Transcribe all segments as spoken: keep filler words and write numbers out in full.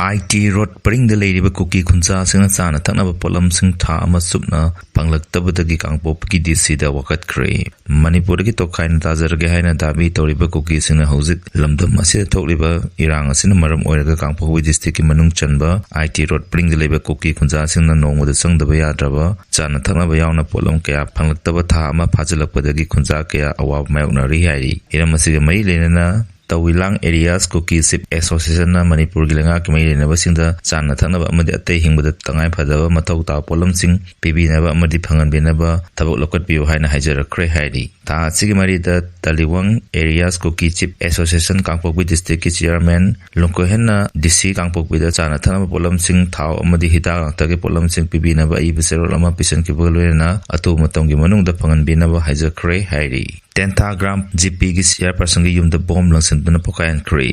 ꯑꯥꯏ T road ꯄꯔꯤꯡꯗ ꯂꯩꯔꯤꯕ ꯀꯨꯀꯤ ꯈꯨꯟꯖꯥꯁꯤꯡꯅ ꯆꯥꯅ ꯊꯛꯅꯕ ꯄꯣꯠꯂꯝꯁꯤꯡ ꯊꯥ ꯑꯃ ꯆꯨꯞꯅ ꯐꯪꯂꯛꯇꯕꯗꯒꯤ ꯀꯥꯡꯄꯣꯛꯄꯤꯒꯤ ꯗꯤ ꯁꯤꯗ ꯋꯥꯀꯠꯈ꯭ꯔꯦ꯫ ꯃꯅꯤꯄꯨꯔꯗꯒꯤ ꯇꯣꯈꯥꯏꯅ ꯇꯥꯖꯔꯒꯦ ꯍꯥꯏꯅ ꯗꯥꯕꯤ ꯇꯧꯔꯤꯕ ꯀꯨꯀꯤꯁꯤꯡꯅ ꯍꯧꯖꯤꯛ ꯂꯝꯗꯝ ꯑꯁꯤꯗ ꯊꯣꯛꯂꯤꯕ ꯏꯔꯥꯡ ꯑꯁꯤꯅ ꯃꯔꯝ ꯑꯣꯏꯔꯒ ꯀꯥꯡꯄꯣꯛꯄꯤ ꯗꯤꯁꯇ꯭ꯔꯤꯛꯀꯤ ꯃꯅꯨꯡ ꯆꯟꯕ ꯑꯥꯏ ꯇꯤ ꯔꯣꯗ ꯄꯔꯤꯡꯗ ꯂꯩꯕ ꯀꯨꯀꯤ ꯈꯨꯟꯖꯥꯁꯤꯡꯅ ꯅꯣꯡꯃꯗ ꯆꯪꯗꯕ ꯌꯥꯗ꯭ꯔꯕ ꯆꯥꯅ ꯊꯛꯅꯕ ꯌꯥꯎꯅ ꯄꯣꯠꯂꯝ ꯀꯌꯥ ꯐꯪꯂꯛꯇꯕ ꯊꯥ ꯑꯃ ꯐꯥꯖꯤꯜꯂꯛꯄꯗꯒꯤ ꯈꯨꯟꯖꯥ ꯀꯌꯥ ꯑꯋꯥꯕ ꯃꯥꯌꯣꯛꯅꯔꯤ ꯍꯥꯏꯔꯤ꯫ ꯍꯤꯔꯝ ꯑꯁꯤꯒ ꯃꯔꯤ ꯂꯩꯅꯅ ꯇꯧꯋꯤꯂꯥꯡ ꯑꯦꯔꯤꯌꯥꯁ ꯀꯨꯀꯤ ꯆꯤꯞ ꯑꯦꯁꯣꯁꯤꯌꯦꯁꯟꯅ ꯃꯅꯤꯄꯨꯔꯒꯤ ꯂꯩꯉꯥꯛꯀꯤ ꯃꯔꯤ ꯂꯩꯅꯕꯁꯤꯡꯗ ꯆꯥꯅ ꯊꯛꯅꯕ ꯑꯃꯗꯤ ꯑꯇꯩ ꯍꯤꯡꯕꯗ ꯇꯉꯥꯏ ꯐꯗꯕ ꯃꯊꯧ ꯇꯥꯕ ꯄꯣꯠꯂꯝꯁꯤꯡ ꯄꯤꯕꯤꯅꯕ ꯑꯃꯗꯤ ꯐꯪꯍꯟꯕꯤꯅꯕ ꯊꯕꯛ ꯂꯧꯈꯠꯄꯤꯌꯨ ꯍꯥꯏꯅ ꯍꯥꯏꯖꯔꯛꯈ꯭ꯔꯦ ꯍꯥꯏꯔꯤ꯫ ꯊꯥ ꯑꯁꯤꯒꯤ ꯃꯔꯤꯗ ꯇꯂꯤꯋꯥꯡ ꯑꯦꯔꯤꯌꯥꯁ ꯀꯨꯀꯤ ꯆꯤꯞ ꯑꯦꯁꯣꯁꯤꯌꯦꯁꯟ ꯀꯥꯡꯄꯣꯛꯄꯤ ꯗꯤꯁꯇ꯭ꯔꯤꯛꯀꯤ ꯆꯤꯌꯔꯃꯦꯟ ꯂꯨꯡꯀꯣꯏꯍꯦꯟꯅ ꯗꯤ ꯁꯤ ꯀꯥꯡꯄꯣꯛꯄꯤꯗ ꯆꯥꯅ ꯊꯛꯅꯕ ꯄꯣꯠꯂꯝꯁꯤꯡ, ꯊꯥꯎ ꯑꯃꯗꯤ ꯍꯤꯗꯥꯛ ꯂꯥꯡꯊꯛꯀꯤ ꯄꯣꯠꯂꯝꯁꯤꯡ ꯄꯤꯕꯤꯅꯕ ꯑꯏꯕ ꯆꯦꯔꯣꯜ ꯑꯃ ꯄꯤꯁꯤꯟꯈꯤꯕꯒ ꯂꯣꯏꯅꯅ ꯑꯊꯨꯕ ꯃꯇꯝꯒꯤ ꯃꯅꯨꯡꯗ ꯐꯪꯍꯟꯕꯤꯅꯕ ꯍꯥꯏꯖꯈ꯭ꯔꯦ ꯍꯥꯏꯔꯤ꯫ ꯇꯦꯟꯊꯥ ꯒ꯭ꯔꯥꯝ ꯖꯤ ꯄꯤꯒꯤ ꯆꯤꯌꯔꯄꯔꯁꯟꯒꯤ ꯌꯨꯝꯗ ꯕꯣꯝ ꯂꯪꯁꯤꯟꯗꯨꯅ ꯄꯣꯈꯥꯏꯍꯟꯈ꯭ꯔꯦ꯫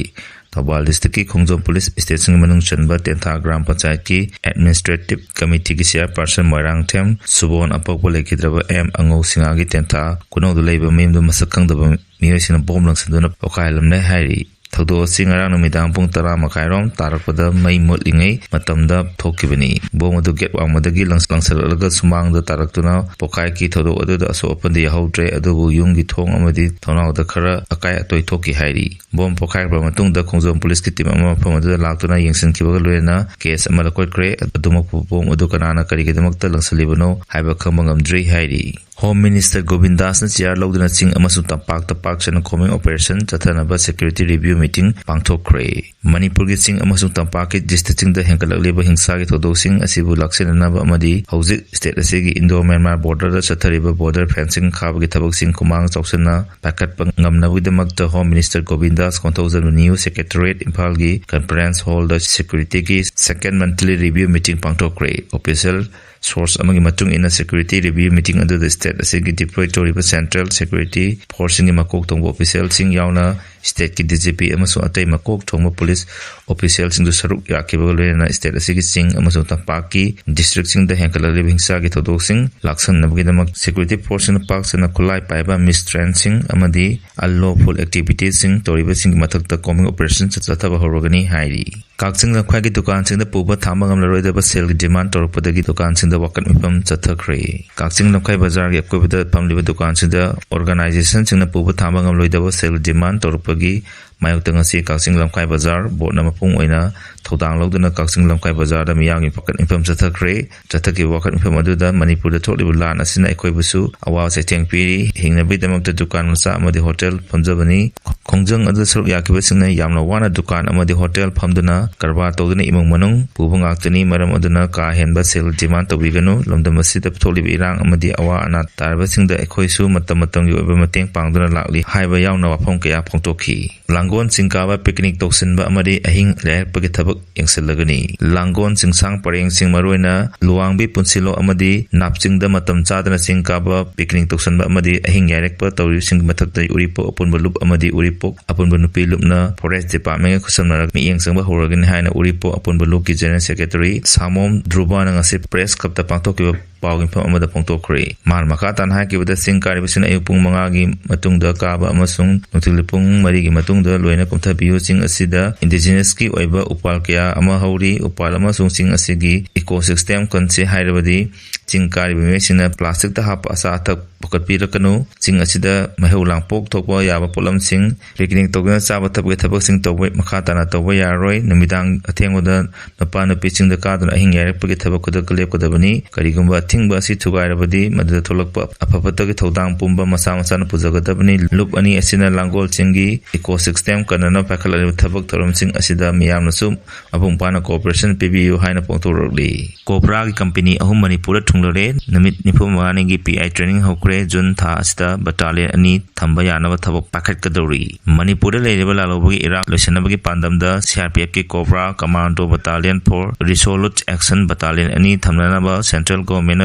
ꯊꯧꯕꯥꯜ ꯗꯤꯁꯇ꯭ꯔꯤꯛꯀꯤ ꯈꯣꯡꯖꯣꯝ ꯄꯨꯂꯤꯁ ꯁ꯭ꯇꯦꯁꯟꯒꯤ ꯃꯅꯨꯡ ꯆꯟꯕ ꯇꯦꯟꯊꯥ ꯒ꯭ꯔꯥꯝ ꯄꯟꯆꯥꯌꯠꯀꯤ ꯑꯦꯗꯃꯤꯅꯤꯁꯇ꯭ꯔꯦꯇꯤꯚ ꯀꯃꯤꯇꯤꯒꯤ ꯆꯤꯌꯔꯄꯔꯁꯟ ꯃꯣꯏꯔꯥꯡꯊꯦꯝ ꯁꯨꯕꯣꯟ ꯑꯄꯣꯛꯄ ꯂꯩꯈꯤꯗ꯭ꯔꯕ ꯑꯦꯝ ꯑꯉꯧ ꯁꯤꯡꯍꯥꯒꯤ ꯇꯦꯟꯊꯥ ꯈꯨꯅꯧꯗ ꯂꯩꯕ ꯃꯌꯨꯝꯗ ꯃꯁꯛ ꯈꯪꯗꯕ ꯃꯤꯑꯣꯏꯁꯤꯡꯅ ꯕꯣꯝ ꯂꯪꯁꯤꯟꯗꯨꯅ ꯄꯣꯈꯥꯏꯍꯜꯂꯝꯂꯦ ꯍꯥꯏꯔꯤ꯫ ꯊꯧꯗꯣꯛ ꯑꯁꯤ ꯉꯔꯥꯡ ꯅꯨꯃꯤꯗꯥꯡ ꯄꯨꯡ ꯇꯔꯥ ꯃꯈꯥꯏꯔꯣꯝ ꯇꯥꯔꯛꯄꯗ ꯃꯩ ꯃꯨꯠꯂꯤꯉꯩ ꯃꯇꯝꯗ ꯊꯣꯛꯈꯤꯕꯅꯤ꯫ ꯕꯣꯝ ꯑꯗꯨ ꯒꯦꯠ ꯋꯥꯡꯃꯗꯒꯤ ꯂꯪ-, ꯂꯪꯁꯤꯜꯂꯛꯂꯒ ꯁꯨꯃꯥꯡꯗ ꯇꯥꯔꯛꯇꯨꯅ ꯄꯣꯈꯥꯏꯈꯤ꯫ ꯊꯧꯗꯣꯛ ꯑꯗꯨꯗ ꯑꯁꯣꯛ ꯑꯄꯟꯗꯤ ꯌꯥꯎꯍꯧꯗ꯭ꯔꯦ, ꯑꯗꯨꯕꯨ ꯌꯨꯝꯒꯤ ꯊꯣꯡ ꯑꯃꯗꯤ ꯊꯣꯡꯅꯥꯎꯗ ꯈꯔ ꯑꯀꯥꯏ ꯑꯇꯣꯏ ꯊꯣꯛꯈꯤ ꯍꯥꯏꯔꯤ꯫ ꯕꯣꯝ ꯄꯣꯈꯥꯏꯈ꯭ꯔꯕ ꯃꯇꯨꯡꯗ ꯈꯣꯡꯖꯣꯝ ꯄꯨꯂꯤꯁꯀꯤ ꯇꯤꯝ ꯑꯃ ꯃꯐꯝ ꯑꯗꯨꯗ ꯂꯥꯛꯇꯨꯅ ꯌꯦꯡꯁꯤꯟꯈꯤꯕꯒ ꯂꯣꯏꯅꯅ ꯀꯦꯁ ꯑꯃ ꯂꯧꯈꯠꯈ꯭ꯔꯦ꯫ ꯑꯗꯨꯃꯛꯄꯨ ꯕꯣꯝ ꯑꯗꯨ ꯀꯅꯥꯅ ꯀꯔꯤꯒꯤꯗꯃꯛꯇ ꯂꯪꯁꯤꯜꯂꯤꯕꯅꯣ ꯍꯥꯏꯕ ꯈꯪꯕ ꯉꯝꯗ꯭ꯔꯤ ꯍꯥꯏꯔꯤ꯫ ꯍꯣꯝ ꯃꯤꯅꯤꯁꯇꯔ ꯒꯣꯕꯤꯟꯗꯥꯁꯅ ꯆꯤꯌꯥꯔ ꯂꯧꯗꯨꯅ ꯆꯤꯡ ꯑꯃꯁꯨꯡ ꯇꯝꯄꯥꯛꯇ ꯄꯥꯛ ꯁꯟꯅ ꯀꯣꯝꯕꯤꯡ ꯑꯣꯄꯔꯦꯁꯟ ꯆꯠꯊꯅꯕ ꯁꯦꯀ꯭ꯌꯨꯔꯤꯇꯤ ꯔꯤꯚꯤꯌꯨ ꯃꯤꯇꯤꯡ ꯄꯥꯡꯊꯣꯛꯈ꯭ꯔꯦ꯫ ꯃꯅꯤꯄꯨꯔꯒꯤ ꯆꯤꯡ ꯑꯃꯁꯨꯡ ꯇꯝꯄꯥꯛꯀꯤ ꯗꯤꯁꯇ꯭ꯔꯤꯛꯁꯤꯡꯗ ꯍꯦꯟꯒꯠꯂꯛꯂꯤꯕ ꯍꯤꯡꯁꯥꯒꯤ ꯊꯧꯗꯣꯛꯁꯤꯡ ꯑꯁꯤꯕꯨ ꯂꯥꯛꯁꯤꯟꯅꯅꯕ ꯑꯃꯗꯤ ꯍꯧꯖꯤꯛ ꯁ꯭ꯇꯦꯠ ꯑꯁꯤꯒꯤ ꯏꯟꯗꯣ ꯃ꯭ꯌꯥꯟꯃꯥꯔ ꯕꯣꯔꯗꯔꯗ ꯆꯠꯊꯔꯤꯕ ꯕꯣꯔꯗꯔ ꯐꯦꯟꯁꯤꯡ ꯈꯥꯕꯒꯤ ꯊꯕꯛꯁꯤꯡ ꯈꯨꯃꯥꯡ ꯆꯥꯎꯁꯤꯟꯅ ꯄꯥꯏꯈꯠꯄ ꯉꯝꯅꯕꯒꯤꯗꯃꯛꯇ home minister ꯒꯣꯕꯤꯟꯗꯥꯁ Konthoujam new secretariat ꯏꯝꯐꯥꯜꯒꯤ ꯀꯟꯐꯔꯦꯟꯁ ꯍꯣꯜꯗ ꯁꯦꯀ꯭ꯌꯨꯔꯤꯇꯤꯒꯤ ꯁꯦꯀꯦꯟ ꯃꯟꯊꯂꯤ ꯔꯤꯚꯤꯌꯨ ꯃꯤꯇꯤꯡ ꯄꯥꯡꯊꯣꯛꯈ꯭ꯔꯦ꯫ ꯑꯣꯐꯤꯁꯤꯌꯦꯜ ꯁꯣꯔꯁ ꯑꯃꯒꯤ ꯃꯇꯨꯡ ꯏꯟꯅ, ꯁꯦꯀ꯭ꯌꯨꯔꯤꯇꯤ ꯔꯤꯚꯤꯌꯨ ꯃꯤꯇꯤꯡ ꯑꯗꯨꯗ ꯁ꯭ꯇꯦꯠ ꯑꯁꯤꯒꯤ ꯗꯤꯄ꯭ꯂꯣꯏ ꯇꯧꯔꯤꯕ ꯁꯦꯟꯇ꯭ꯔꯦꯜ ꯁꯦꯀ꯭ꯌꯨꯔꯤꯇꯤ ꯐꯣꯔꯁꯁꯤꯡꯒꯤ ꯃꯀꯣꯛ ꯊꯣꯡꯕ ꯑꯣꯐꯤꯁꯤꯌꯦꯜꯁꯤꯡ ꯌꯥꯎꯅ ꯁ꯭ꯇꯦꯠꯀꯤ ꯗꯤ ꯖꯤ ꯄꯤ ꯑꯃꯁꯨꯡ ꯑꯇꯩ ꯃꯀꯣꯛ ꯊꯣꯡꯕ ꯄꯨꯂꯤꯁ ꯑꯣꯐꯤꯁꯤꯌꯦꯜꯁꯤꯡꯁꯨ ꯁꯔꯨꯛ ꯌꯥꯈꯤꯕꯒ ꯂꯣꯏꯅꯅ ꯁ꯭ꯇꯦꯠ ꯑꯁꯤꯒꯤ ꯆꯤꯡ ꯑꯃꯁꯨꯡ ꯇꯝꯄꯥꯛꯀꯤ ꯗꯤꯁꯇ꯭ꯔꯤꯛꯁꯤꯡꯗ ꯍꯦꯟꯒꯠꯂꯛꯂꯤꯕ ꯍꯤꯡꯁꯥꯒꯤ ꯊꯧꯗꯣꯛꯁꯤꯡ ꯂꯥꯛꯁꯟꯅꯕꯒꯤꯗꯃꯛ ꯁꯦꯀ꯭ꯌꯨꯔꯤꯇꯤ ꯐꯣꯔꯁꯁꯤꯡꯅ ꯄꯥꯛ ꯁꯟꯅ ꯈꯨꯠꯂꯥꯏ ꯄꯥꯏꯕ ꯃꯤꯁꯀ꯭ꯔꯦꯟꯠꯁꯤꯡ ꯑꯃꯗꯤ ꯑꯟꯂꯣꯐꯨꯜ ꯑꯦꯛꯇꯤꯚꯤꯇꯤꯁꯁꯤꯡ ꯇꯧꯔꯤꯕꯁꯤꯡꯒꯤ ꯃꯊꯛꯇ ꯀꯣꯝꯕꯤꯡ ꯑꯣꯄꯔꯦꯁꯟ ꯆꯠꯊꯕ ꯍꯧꯔꯒꯅꯤ ꯍꯥꯏꯔꯤ꯫ ꯀꯛꯆꯤꯡ ꯂꯝꯈꯥꯏꯒꯤ ꯗꯨꯀꯥꯟꯁꯤꯡꯗ ꯄꯨꯕ ꯊꯥꯡꯕ ꯉꯝꯂꯔꯣꯏꯗꯕ ꯁꯦꯜꯒꯤ ꯗꯤꯃꯥꯟ ꯇꯧꯔꯛꯄꯗꯒꯤ ꯗꯨꯀꯥꯟꯁꯤꯡꯗ ꯋꯥꯀꯠ ꯃꯤꯐꯝ ꯆꯠꯊꯈ꯭ꯔꯦ꯫ ꯀꯛꯆꯤꯡ ꯂꯝꯈꯥꯏ ꯕꯖꯥꯔꯒꯤ ꯑꯀꯣꯏꯕꯗ ꯐꯝꯂꯤꯕ ꯗꯨꯀꯥꯟꯁꯤꯡꯗ ꯑꯣꯔꯒꯅꯥꯏꯖꯦꯁꯟꯁꯤꯡꯅ ꯄꯨꯕ ꯊꯥꯡꯕ ꯉꯝꯂꯣꯏꯗꯕ ꯁꯦꯜꯒꯤ ꯗꯤꯃꯥꯟ ꯇꯧꯔꯛꯄꯒꯤ ꯃꯥꯌꯣꯛꯇ ꯉꯁꯤ ꯀꯛꯆꯤꯡ ꯂꯝꯈꯥꯏ ꯕꯖꯥꯔ ꯕꯣꯔꯗꯅ ꯃꯄꯨꯡ ꯑꯣꯏꯅ ꯊꯧꯗꯥꯡ ꯂꯧꯗꯨꯅ ꯀꯛꯆꯤꯡ ꯂꯝꯈꯥꯏ ꯕꯖꯥꯔꯗ ꯃꯤꯌꯥꯝꯒꯤ ꯋꯥꯀꯠ ꯃꯤꯐꯝ ꯆꯠꯊꯈ꯭ꯔꯦ꯫ ꯆꯠꯊꯈꯤꯕ ꯋꯥꯀꯠ ꯃꯤꯐꯝ ꯑꯗꯨꯗ ꯃꯅꯤꯄꯨꯔꯗ ꯊꯣꯛꯂꯤꯕ ꯂꯥꯟ ꯑꯁꯤꯅ ꯑꯩꯈꯣꯏꯕꯨꯁꯨ ꯑꯋꯥꯕ ꯆꯩꯊꯦꯡ ꯄꯤꯔꯤ꯫ ꯍꯤꯡꯅꯕꯒꯤꯗꯃꯛꯇ ꯗꯨꯀꯥꯟ ꯃꯆꯥ ꯑꯃꯗꯤ ꯍꯣꯇꯦꯜ ꯐꯝꯖꯕꯅꯤ꯫ ꯈꯣꯡꯖꯪ ꯑꯗꯨꯗ ꯁꯔꯨꯛ ꯌꯥꯈꯤꯕꯁꯤꯡꯅ ꯌꯥꯝꯅ ꯋꯥꯅ ꯗꯨꯀꯥꯟ ꯑꯃꯗꯤ ꯍꯣꯇꯦꯜ ꯐꯝꯗꯨꯅ ꯀꯔꯕꯥꯔ ꯇꯧꯗꯨꯅ ꯏꯃꯨꯡ ꯃꯅꯨꯡ ꯄꯨꯕ ꯉꯥꯛꯇꯅꯤ꯫ ꯃꯔꯝ ꯑꯗꯨꯅ ꯀꯥ ꯍꯦꯟꯕ ꯁꯦꯜ ꯗꯤꯃꯥꯟ ꯇꯧꯕꯤꯒꯅꯨ꯫ ꯂꯝꯗꯝ ꯑꯁꯤꯗ ꯊꯣꯛꯂꯤꯕ ꯏꯔꯥꯡ ꯑꯃꯗꯤ ꯑꯋꯥ ꯑꯅꯥ ꯇꯥꯔꯕꯁꯤꯡꯗ ꯑꯩꯈꯣꯏꯁꯨ ꯃꯇꯝ ꯃꯇꯝꯒꯤ ꯑꯣꯏꯕ ꯃꯇꯦꯡ ꯄꯥꯡꯗꯨꯅ ꯂꯥꯛꯂꯤ ꯍꯥꯏꯕ ꯌꯥꯎꯅ ꯋꯥꯐꯝ ꯀꯌꯥ ꯐꯣꯡꯗꯣꯛꯈꯤ꯫ ꯂꯥꯡꯒꯣꯜ ꯆꯤꯡ ꯀꯥꯕ, ꯄꯤꯛꯅꯤꯛ ꯇꯧꯁꯤꯟꯕ ꯑꯃꯗꯤ ꯑꯍꯤꯡ ꯂꯦꯛꯄꯒꯤ ꯊꯕꯛ ꯌꯦꯡꯁꯤꯜꯂꯒꯅꯤ꯫ ꯂꯥꯡꯒꯣꯜ ꯆꯤꯡꯁꯥꯡ ꯄꯔꯦꯡꯁꯤꯡ, ꯃꯔꯨꯑꯣꯏꯅ ꯂꯨꯋꯥꯡꯕꯤ ꯄꯨꯟꯁꯤꯂꯣꯛ ꯑꯃꯗꯤ ꯅꯥꯞꯆꯤꯡꯗ ꯃꯇꯝ ꯆꯥꯗꯅ ꯆꯤꯡ ꯀꯥꯕ, ꯄꯤꯛꯅꯤꯛ ꯇꯧꯁꯤꯟꯕ ꯑꯃꯗꯤ ꯑꯍꯤꯡ ꯌꯥꯏꯔꯛꯄ ꯇꯧꯔꯤꯕꯁꯤꯡꯒꯤ ꯃꯊꯛꯇ ꯎꯔꯤꯄꯣꯛ ꯑꯄꯨꯟꯕ ꯂꯨꯞ ꯑꯃꯗꯤ ꯎꯔꯤꯄꯣꯛ ꯑꯄꯨꯟꯕ ꯅꯨꯄꯤ ꯂꯨꯞꯅ ꯐꯣꯔꯦꯁ ꯗꯤꯄꯥꯔꯠꯃꯦꯟꯒ ꯈꯨꯠꯁꯝꯅꯔꯒ ꯃꯤꯠꯌꯦꯡ ꯆꯪꯕ ꯍꯧꯔꯒꯅꯤ ꯍꯥꯏꯅ ꯎꯔꯤꯄꯣꯛ ꯑꯄꯨꯟꯕ ꯂꯨꯞꯀꯤ ꯖꯦꯅꯔꯦꯜ ꯁꯦꯀ꯭ꯔꯦꯇꯔꯤ ꯁꯥꯃꯣꯝ ꯙ꯭ꯔꯨꯕꯅ ꯉꯁꯤ ꯄ꯭ꯔꯦꯁ ꯀ꯭ꯂꯕꯇ ꯄꯥꯡꯊꯣꯛꯈꯤꯕ ꯄꯥꯎꯒꯤ ꯃꯤꯐꯝ ꯑꯃꯗ ꯐꯣꯡꯗꯣꯛꯈ꯭ꯔꯦ꯫ ꯃꯍꯥꯛꯅ ꯃꯈꯥ ꯇꯥꯅ ꯍꯥꯏꯈꯤꯕꯗ, ꯆꯤꯡ ꯀꯥꯔꯤꯕꯁꯤꯡꯅ ꯑꯌꯨꯛ ꯄꯨꯡ ꯃꯉꯥꯒꯤ ꯃꯇꯨꯡꯗ ꯀꯥꯕ ꯑꯃꯁꯨꯡ ꯅꯨꯡꯊꯤꯜꯒꯤ ꯄꯨꯡ ꯃꯔꯤꯒꯤ ꯃꯇꯨꯡꯗ ꯂꯣꯏꯅ ꯀꯨꯝꯊꯕꯤꯌꯨ꯫ ꯆꯤꯡ ꯑꯁꯤꯗ ꯏꯟꯗꯤꯖꯤꯅꯁꯀꯤ ꯑꯣꯏꯕ ꯎꯄꯥꯜ ꯀꯌꯥ ꯑꯃ ꯍꯧꯔꯤ꯫ ꯎꯄꯥꯜ ꯑꯃꯁꯨꯡ ꯆꯤꯡ ꯑꯁꯤꯒꯤ ꯏꯀꯣ ꯁꯤꯁꯇꯦꯝ ꯀꯟꯁꯤ ꯍꯥꯏꯔꯕꯗꯤ ꯆꯤꯡ ꯀꯥꯔꯤꯕ ꯃꯤꯑꯣꯏꯁꯤꯡꯅ ꯄ꯭ꯂꯥꯁꯇꯤꯛꯇ ꯍꯥꯞꯄ ꯑꯆꯥ ꯑꯊꯛ ꯄꯨꯈꯠꯄꯤꯔꯛꯀꯅꯨ꯫ ꯆꯤꯡ ꯑꯁꯤꯗ ꯃꯩꯍꯧ ꯂꯥꯡꯄꯣꯛ ꯊꯣꯛꯄ ꯌꯥꯕ ꯄꯣꯠꯂꯝꯁꯤꯡ, ꯄꯤꯛꯅꯤꯛ ꯇꯧꯗꯨꯅ ꯆꯥꯕ ꯊꯛꯄꯒꯤ ꯊꯕꯛꯁꯤꯡ ꯇꯧꯕ ꯃꯈꯥ ꯇꯥꯅ ꯇꯧꯕ ꯌꯥꯔꯔꯣꯏ꯫ ꯅꯨꯃꯤꯗꯥꯡ ꯑꯊꯦꯡꯕꯗ ꯅꯨꯄꯥ ꯅꯨꯄꯤꯁꯤꯡꯗ ꯀꯥꯗꯨꯅ ꯑꯍꯤꯡ ꯌꯥꯏꯔꯛꯄꯒꯤ ꯊꯕꯛ ꯈꯨꯗꯛꯇ ꯂꯦꯞꯀꯗꯕꯅꯤ꯫ ꯀꯔꯤꯒꯨꯝꯕ ꯑꯊꯤꯡꯕ ꯑꯁꯤ ꯊꯨꯒꯥꯏꯔꯕꯗꯤ ꯃꯗꯨꯗ ꯊꯣꯛꯂꯛꯄ ꯑꯐ ꯐꯠꯇꯒꯤ ꯊꯧꯗꯥꯡ ꯄꯨꯝꯕ ꯃꯁꯥ ꯃꯁꯥꯅ ꯄꯨꯖꯒꯗꯕꯅꯤ꯫ ꯂꯨꯞ ꯑꯅꯤ ꯑꯁꯤꯅ ꯂꯥꯡꯒꯣꯜ ꯆꯤꯡꯒꯤ ꯏꯀꯣ ꯁꯤꯁꯇꯦꯝ ꯀꯟꯅꯅꯕ ꯄꯥꯏꯈꯠꯂꯛꯂꯤꯕ ꯊꯕꯛ ꯊꯧꯔꯝꯁꯤꯡ ꯑꯁꯤꯗ ꯃꯤꯌꯥꯝꯅꯁꯨ ꯃꯄꯨꯡ ꯐꯥꯅ ꯀꯣꯑꯣꯄꯔꯦꯁꯟ ꯄꯤꯕꯤꯌꯨ ꯍꯥꯏꯅ ꯐꯣꯡꯗꯣꯔꯛꯂꯤ꯫ ꯀꯣꯕ꯭ꯔꯥꯒꯤ ꯀꯝꯄꯦꯅꯤ ꯑꯍꯨꯝ ꯃꯅꯤꯄꯨꯔꯗ ꯊꯨꯡꯂꯔꯦ꯫ ꯅꯨꯃꯤꯠ ꯅꯤꯐꯨ ꯃꯉꯥꯅꯤꯒꯤ ꯄꯤ ꯑꯥꯏ ꯇ꯭ꯔꯦꯅꯤꯡ ꯍꯧꯈ꯭ꯔꯦ꯫ ꯖꯨꯟ ꯊꯥ ꯑꯁꯤꯗ ꯕꯠꯇꯥꯂꯤꯌꯟ ꯑꯅꯤ ꯊꯝꯕ ꯌꯥꯅꯕ ꯊꯕꯛ ꯄꯥꯏꯈꯠꯀꯗꯧꯔꯤ꯫ ꯃꯅꯤꯄꯨꯔꯗ ꯂꯩꯔꯤꯕ ꯂꯥꯜꯍꯧꯕꯒꯤ ꯏꯔꯥꯡ ꯂꯣꯏꯁꯤꯟꯅꯕꯒꯤ ꯄꯥꯟꯗꯝꯗ ꯁꯤ ꯑꯥꯔ ꯄꯤ ꯑꯦꯐꯀꯤ COBRA commando battalion for resolute action battalion ꯑꯅꯤ ꯊꯝꯅꯅꯕ ꯁꯦꯟꯇ꯭ꯔꯦꯜ ꯒꯣꯔꯃꯦꯟ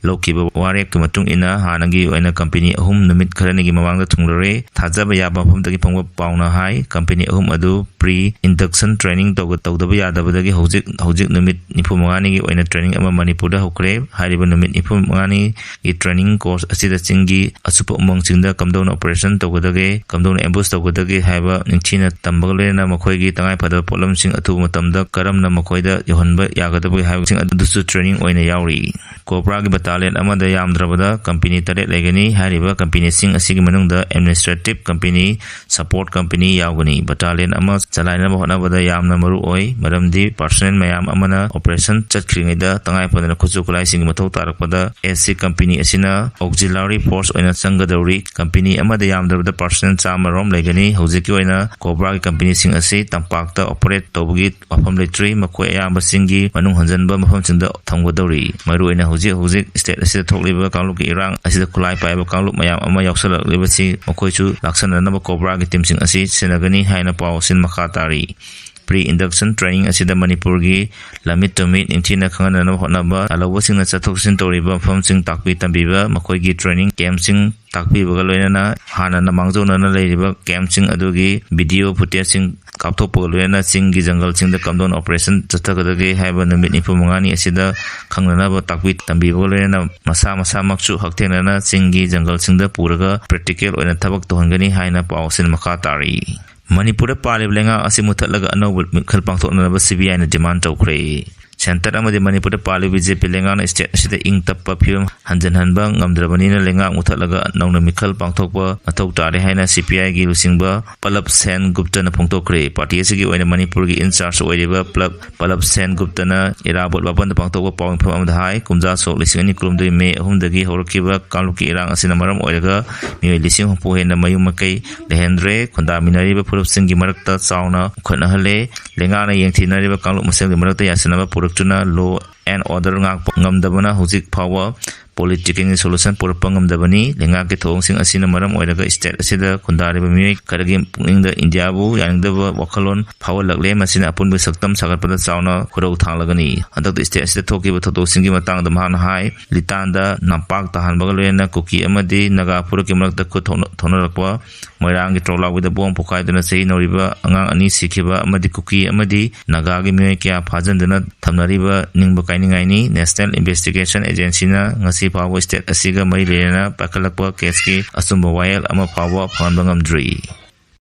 ꯂꯧꯈꯤꯕ ꯋꯥꯔꯦꯞꯀꯤ ꯃꯇꯨꯡ ꯏꯟꯅ ꯍꯥꯟꯅꯒꯤ ꯑꯣꯏꯅ ꯀꯝꯄꯦꯅꯤ ꯑꯍꯨꯝ ꯅꯨꯃꯤꯠ ꯈꯔꯅꯤꯒꯤ ꯃꯃꯥꯡꯗ ꯊꯨꯡꯂꯔꯦ꯫ ꯊꯥꯖꯕ ꯌꯥꯕ ꯃꯐꯝꯗꯒꯤ ꯐꯪꯕ ꯄꯥꯎꯅ ꯍꯥꯏ, ꯀꯝꯄꯦꯅꯤ ꯑꯍꯨꯝ ꯑꯗꯨ pre induction training ꯇꯧꯒ-, ꯇꯧꯗꯕ ꯌꯥꯗꯕꯗꯒꯤ ꯍꯧꯖꯤꯛ, ꯍꯧꯖꯤꯛ ꯅꯨꯃꯤꯠ ꯅꯤꯐꯨ ꯃꯉꯥꯅꯤꯒꯤ ꯑꯣꯏꯅ training ꯑꯃ ꯃꯅꯤꯄꯨꯔꯗ ꯍꯧꯈ꯭ꯔꯦ꯫ ꯍꯥꯏꯔꯤꯕ ꯅꯨꯃꯤꯠ ꯅꯤꯐꯨ ꯃꯉꯥꯅꯤꯒꯤ training course ꯑꯁꯤꯗ ꯆꯤꯡꯒꯤ ꯑꯁꯨꯞꯄ ꯎꯃꯪꯁꯤꯡꯗ ꯀꯝꯗꯧꯅ operation ꯇꯧꯒꯗꯒꯦ, ꯀꯝꯗꯧꯅ ambush ꯇꯧꯒꯗꯒꯦ ꯍꯥꯏꯕ ꯅꯤꯡꯊꯤꯅ ꯇꯝꯕꯒ ꯂꯣꯏꯅꯅ ꯃꯈꯣꯏꯒꯤ ꯇꯉꯥꯏꯐꯗꯕ ꯄꯣꯠꯂꯝꯁꯤꯡ ꯑꯊꯨꯕ ꯃꯇꯝꯗ ꯀꯔꯝꯅ ꯃꯈꯣꯏꯗ ꯌꯧꯍꯟꯕ ꯌꯥꯒꯗꯕꯒꯦ ꯍꯥꯏꯕꯁꯤꯡ ꯑꯗꯨꯁꯨ training ꯑꯣꯏꯅ ꯌꯥꯎꯔꯤ꯫ ꯀꯣꯕ꯭ꯔꯥꯒꯤ battalion ꯑꯃꯗ ꯌꯥꯝꯗ꯭ꯔꯕꯗ ꯀꯝꯄꯦꯅꯤ ꯇꯔꯦꯠ ꯂꯩꯒꯅꯤ꯫ ꯍꯥꯏꯔꯤꯕ ꯀꯝꯄꯦꯅꯤꯁꯤꯡ ꯑꯁꯤꯒꯤ ꯃꯅꯨꯡꯗ administrative company, support company ꯌꯥꯎꯒꯅꯤ꯫ Battalion ꯑꯃ ꯆꯂꯥꯏꯅꯕ ꯍꯣꯠꯅꯕꯗ ꯌꯥꯝꯅ ꯃꯔꯨ ꯑꯣꯏ, ꯃꯔꯝꯗꯤ personnel ꯃꯌꯥꯝ ꯑꯃꯅ operation ꯆꯠꯈ꯭ꯔꯤꯉꯩꯗ ꯇꯉꯥꯏ ꯐꯗꯅ ꯈꯨꯠꯁꯨ ꯈꯨꯠꯂꯥꯏꯁꯤꯡꯒꯤ ꯃꯊꯧ ꯇꯥꯔꯛꯄꯗ ꯑꯦꯁ ꯁꯤ ꯀꯝꯄꯦꯅꯤ ꯑꯁꯤꯅ auxiliary force ꯑꯣꯏꯅ ꯆꯪꯒꯗꯧꯔꯤ꯫ ꯀꯝꯄꯦꯅꯤ ꯑꯃꯗ ꯌꯥꯝꯗ꯭ꯔꯕꯗ personnel ꯆꯥꯝꯃ ꯔꯣꯝ ꯂꯩꯒꯅꯤ꯫ ꯍꯧꯖꯤꯛꯀꯤ ꯑꯣꯏꯅ ꯀꯣꯕ꯭ꯔꯥꯒꯤ ꯀꯝꯄꯦꯅꯤꯁꯤꯡ ꯑꯁꯤ ꯇꯝꯄꯥꯛꯇ operate ꯇꯧꯕꯒꯤ ꯃꯐꯝ ꯂꯩꯇ꯭ꯔꯤ꯫ ꯃꯈꯣꯏ ꯑꯌꯥꯝꯕꯁꯤꯡꯒꯤ ꯃꯅꯨꯡ ꯍꯟꯖꯤꯟꯕ ꯃꯐꯝꯁꯤꯡꯗ ꯊꯝꯒꯗꯧꯔꯤ꯫ ꯃꯔꯨꯑꯣꯏꯅ ꯍꯧꯖꯤꯛ ꯍꯧꯖꯤꯛ state ꯑꯁꯤꯗ ꯊꯣꯛꯂꯤꯕ ꯀꯥꯡꯂꯨꯞꯀꯤ ꯏꯔꯥꯡ ꯑꯁꯤꯗ ꯈꯨꯠꯂꯥꯏ ꯄꯥꯏꯕ ꯀꯥꯡꯂꯨꯞ ꯃꯌꯥꯝ ꯑꯃ ꯌꯥꯎꯁꯜꯂꯛꯂꯤꯕꯁꯤ ꯃꯈꯣꯏꯁꯨ ꯂꯥꯛꯁꯟꯅꯅꯕ ꯀꯣꯕ꯭ꯔꯥꯒꯤ teamꯁꯤꯡ ꯑꯁꯤ ꯁꯤꯖꯤꯟꯅꯒꯅꯤ ꯍꯥꯏꯅ ꯄꯥꯎ ꯑꯁꯤꯅ ꯃꯈꯥ ꯇꯥꯔꯤ꯫ Pre induction training ꯑꯁꯤꯗ ꯃꯅꯤꯄꯨꯔꯒꯤ ꯂꯝꯃꯤꯠ ꯇꯨꯃꯤꯠ ꯅꯤꯡꯊꯤꯅ ꯈꯪꯍꯟꯅꯅꯕ ꯍꯣꯠꯅꯕ, ꯂꯥꯜꯍꯧꯕꯁꯤꯡꯅ ꯆꯠꯊꯣꯛ ꯆꯠꯁꯤꯟ ꯇꯧꯔꯤꯕ ꯃꯐꯝꯁꯤꯡ ꯇꯥꯛꯄꯤ ꯇꯝꯕꯤꯕ, ꯃꯈꯣꯏꯒꯤ training campꯁꯤꯡ ꯇꯥꯛꯄꯤꯕꯒ ꯂꯣꯏꯅꯅ ꯍꯥꯟꯅꯅ ꯃꯥꯡꯖꯧꯅꯅ ꯂꯩꯔꯤꯕ campꯁꯤꯡ ꯑꯗꯨꯒꯤ video footageꯁꯤꯡ ꯀꯥꯞꯊꯣꯛꯄꯒ ꯂꯣꯏꯅꯅ ꯆꯤꯡꯒꯤ ꯖꯪꯒꯜꯁꯤꯡꯗ ꯀꯝꯗꯧꯅ operation ꯆꯠꯊꯒꯗꯒꯦ ꯍꯥꯏꯕ ꯅꯨꯃꯤꯠ ꯅꯤꯐꯨ ꯃꯉꯥꯅꯤ ꯑꯁꯤꯗ ꯈꯪꯅꯅꯕ ꯇꯥꯛꯄꯤ ꯇꯝꯕꯤꯕꯒ ꯂꯣꯏꯅꯅ ꯃꯁꯥ ꯃꯁꯥꯃꯛꯁꯨ ꯍꯛꯊꯦꯡꯅꯅ ꯆꯤꯡꯒꯤ ꯖꯪꯒꯜꯁꯤꯡꯗ ꯄꯨꯔꯒ practical ꯑꯣꯏꯅ ꯊꯕꯛ ꯇꯧꯍꯟꯒꯅꯤ ꯍꯥꯏꯅ ꯄꯥꯎ ꯑꯁꯤꯅ ꯃꯈꯥ ꯇꯥꯔꯤ꯫ ꯃꯅꯤꯄꯨꯔꯗ ꯄꯥꯜꯂꯤꯕ ꯂꯩꯉꯥꯛ ꯑꯁꯤ ꯃꯨꯊꯠꯂꯒ ꯑꯅꯧꯕ ꯃꯤꯈꯜ ꯄꯥꯡꯊꯣꯛꯅꯅꯕ ꯁꯤ ꯕꯤ ꯑꯥꯏꯅ demand ꯇꯧꯈ꯭ꯔꯦ꯫ Centre ꯑꯃꯗꯤ ꯃꯅꯤꯄꯨꯔꯗ ꯄꯥꯜꯂꯤꯕ ꯕꯤ ꯖꯦ ꯄꯤ ꯂꯩꯉꯥꯛꯅ state ꯑꯁꯤꯗ ꯏꯪ ꯇꯞꯄ ꯐꯤꯕꯝ ꯍꯟꯖꯤꯟꯍꯟꯕ ꯉꯝꯗ꯭ꯔꯕꯅꯤꯅ ꯂꯩꯉꯥꯛ ꯃꯨꯊꯠꯂꯒ ꯅꯧꯅ ꯃꯤꯈꯜ ꯄꯥꯡꯊꯣꯛꯄ ꯃꯊꯧ ꯇꯥꯔꯦ ꯍꯥꯏꯅ ꯁꯤ ꯄꯤ ꯑꯥꯏꯒꯤ ꯂꯨꯆꯤꯡꯕ ꯄꯂꯕ ꯁꯦꯟ ꯒꯨꯞꯇꯅ ꯐꯣꯡꯗꯣꯛꯈ꯭ꯔꯦ꯫ Party ꯑꯁꯤꯒꯤ ꯑꯣꯏꯅ ꯃꯅꯤꯄꯨꯔꯒꯤ in charge ꯑꯣꯏꯔꯤꯕ ꯄꯂꯕ, ꯄꯂꯕ ꯁꯦꯟ ꯒꯨꯞꯇꯅ ꯏꯔꯥꯕꯣꯠ ꯃꯥꯄꯟꯗ ꯄꯥꯡꯊꯣꯛꯄ ꯄꯥꯎꯃꯤꯐꯝ ꯑꯃꯗ ꯍꯥꯏ, ꯀꯨꯝꯖꯥ ꯁꯣꯛ ꯂꯤꯁꯤꯡ ꯑꯅꯤ ꯀꯨꯟꯍꯨꯝꯗꯣꯏ May ꯑꯍꯨꯝꯗꯒꯤ ꯍꯧꯔꯛꯈꯤꯕ ꯀꯥꯡꯂꯨꯞꯀꯤ ꯏꯔꯥꯡ ꯑꯁꯤꯅ ꯃꯔꯝ ꯑꯣꯏꯔꯒ ꯃꯤꯑꯣꯏ ꯂꯤꯁꯤꯡ ꯍꯨꯝꯐꯨ ꯍꯦꯟꯅ ꯃꯌꯨꯝ ꯃꯀꯩ ꯂꯩꯍꯟꯗ꯭ꯔꯦ꯫ ꯈꯨꯟꯗꯥꯃꯤꯟꯅꯔꯤꯕ ꯐꯨꯔꯨꯞꯁꯤꯡꯒꯤ ꯃꯔꯛꯇ ꯆꯥꯎꯅ ꯎꯈꯠꯅꯍꯜꯂꯦ꯫ ꯂꯩꯉꯥꯛꯅ ꯌꯦꯡꯊꯤꯅꯔꯤꯕ ꯀꯥꯡꯂꯨꯞ ꯃꯁꯦꯜꯒꯤ ꯃꯔꯛꯇ ꯌꯥꯁꯤꯟꯅꯕ ꯄꯨꯔꯛꯇꯨꯅ law and order ꯉꯥꯛꯄ ꯉꯝꯗꯕꯅ ꯍꯧꯖꯤꯛ ꯐꯥꯎꯕ politicalꯒꯤ solution ꯄꯨꯔꯛꯄ ꯉꯝꯗꯕꯅꯤ꯫ ꯂꯩꯉꯥꯛꯀꯤ ꯊꯧꯑꯣꯡꯁꯤꯡ ꯑꯁꯤꯅ ꯃꯔꯝ ꯑꯣꯏꯔꯒ state ꯑꯁꯤꯗ ꯈꯨꯟꯗꯥꯔꯤꯕ ꯃꯤꯑꯣꯏ ꯈꯔꯒꯤ ꯄꯨꯛꯅꯤꯡꯗ ꯏꯟꯗꯤꯌꯥꯕꯨ ꯌꯥꯅꯤꯡꯗꯕ ꯋꯥꯈꯜꯂꯣꯟ ꯐꯥꯎꯍꯜꯂꯛꯂꯦ꯫ ꯃꯁꯤꯅ ꯑꯄꯨꯟꯕ ꯁꯛꯇꯝ ꯁꯥꯒꯠꯄꯗ ꯆꯥꯎꯅ ꯈꯨꯔꯧ ꯊꯥꯡꯂꯒꯅꯤ꯫ ꯍꯟꯗꯛꯇ state ꯑꯁꯤꯗ ꯊꯣꯛꯈꯤꯕ ꯊꯧꯗꯣꯛꯁꯤꯡꯒꯤ ꯃꯇꯥꯡꯗ ꯃꯍꯥꯛꯅ ꯍꯥꯏ, ꯂꯤꯇꯥꯟꯗ ꯅꯝꯄꯥꯛ ꯇꯥꯍꯟꯕꯒ ꯂꯣꯏꯅꯅ ꯀꯨꯀꯤ ꯑꯃꯗꯤ ꯅꯥꯒꯥ ꯐꯨꯔꯨꯞꯀꯤ ꯃꯔꯛꯇ ꯈꯨꯠ ꯊꯣꯛꯅ-, ꯊꯣꯛꯅꯔꯛꯄ, ꯃꯣꯏꯔꯥꯡꯒꯤ ꯇ꯭ꯔꯣꯂꯥꯎꯕꯤꯗ ꯕꯣꯝ ꯄꯣꯈꯥꯏꯗꯨꯅ ꯆꯍꯤ ꯅꯧꯔꯤꯕ ꯑꯉꯥꯡ ꯑꯅꯤ ꯁꯤꯈꯤꯕ ꯑꯃꯗꯤ ꯀꯨꯀꯤ ꯑꯃꯗꯤ ꯅꯥꯒꯥꯒꯤ ꯃꯤꯑꯣꯏ ꯀꯌꯥ ꯐꯥꯖꯤꯟꯗꯨꯅ ꯊꯝꯅꯔꯤꯕ ꯅꯤꯡꯕ ꯀꯥꯏꯅꯤꯡꯉꯥꯏꯅꯤ꯫ National Investigation Agencyꯅ ꯉꯁꯤ ꯐꯥꯎꯕ state ꯑꯁꯤꯒ ꯃꯔꯤ ꯂꯩꯅꯅ ꯄꯥꯏꯈꯠꯂꯛꯄ caseꯀꯤ ꯑꯆꯨꯝꯕ ꯋꯥꯌꯦꯜ ꯑꯃ ꯐꯥꯎꯕ ꯐꯪꯍꯟꯕ ꯉꯝꯗ꯭ꯔꯤ꯫